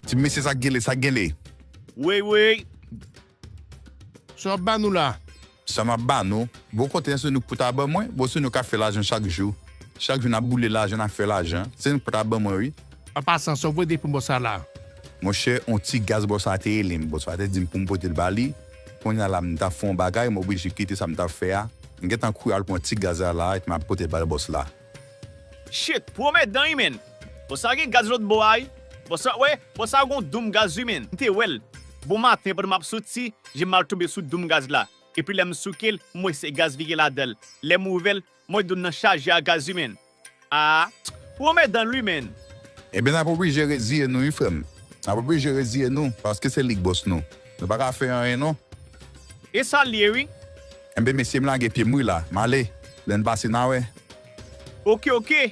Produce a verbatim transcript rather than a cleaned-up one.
Ti mesye, sa k gen li, sa k gen li? Wey, wey. Sa w ap ba nou la? Sa m ap ba nou? Bon, konte se nou k pou ta ban mwen? Bon, se nou k ap fè lajan chak jou. Chak jou n ap boule lajan, n ap fè lajan. Se nou k pou ta ban mwen, wi. An pasan, sa w voye depi bò sa la? Monchè, yon ti gaz bò sa te rele m. Bò sa te di m pou m pote l ba li. Kounye a la, m t ap fè yon bagay, m oblije kite sa m t ap fè a. M gentan kouri al pran ti gaz la la, epi m ap pote l ba bòs la. Shit, pwomèt dan wi, menn. Bòs sa gen gaz lòt bò a, wi. Bòs sa, wè, bòs sa gon doum gaz, wi, menn. M te wè l. Bon maten, pandan m ap soti, je m al tonbe sou doum gaz la. Epi lè m souke l, m wè se gaz ki gen ladan l. Lè m ouvè l, m wè doum nan chaje a gaz, wi, menn. Ah, pwomèt dan l, wi, menn. Ebyen, n ap oblije reziye nou, wi, frè m. N ap oblije reziye nou, paske se li k bòs nou. Nou pa ka fè anyen, non. E sa l ye, wi. Enben, mesye, m lage pye m, wi, la. M ale. Lè n pase, n a wè. Oke, oke.